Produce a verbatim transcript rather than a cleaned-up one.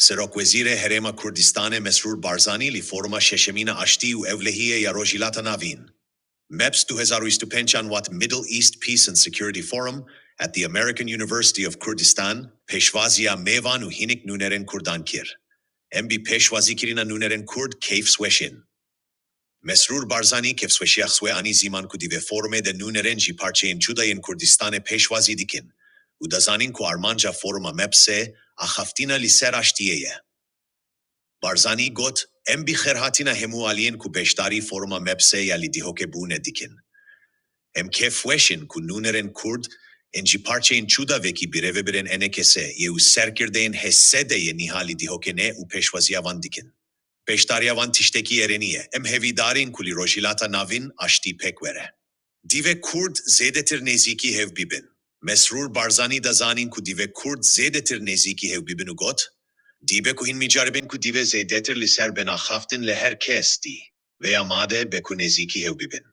Serokwezîrê Herêma Kurdistanê Mesrûr Barzanî li Foruma Şeşemîn a Aştî û Ewlehiyê ya Rojhilata Navîn, MEPS du hezar û bîst û pênc an wat Middle East Peace and Security Forum at the American University of Kurdistan, pêşwaziya mêvan û hinek nûnerên Kurdan kir. Em bi pêşwazîkirina nûnerên Kurd keyfsweş in. Mesrûr Barzanî keyfsweşiya xwe anî ziman ku di vê forumê de nûnerên ji parçeyên cuda yên Kurdistanê pêşwazî dikin û dizanîn ku armanca foruma MEPSê axaftina li ser aştiyê ye. Barzanî got, Em bi xêrhatina hemû aliyên ku beşdarî foruma MEPSê ya li Dihokê bûne dikin. Em keyfweş in ku nûnerên Kurd ên ji parçeyên cuda wekî birêvebirên ENKSê yê û serkirdeyên HSDê yê niha li Dihokê ne û pêşwaziya wan dikin. Beşdariya wan tiştekî erênî ye. Em hêvîdar in ku li Rojhilata Navîn aştî pêk were. Divê Kurd zêdetir nêzîkî hev bibin. Mesrûr Barzanî dizanîn ku divê Kurd zêdetir nêzîkî hev bibin û got, Dibe ku hîn micaribin ku divê zêdetir li ser bin axaftin li her kes dî. Vêya made be ku nêzîkî hev bibin.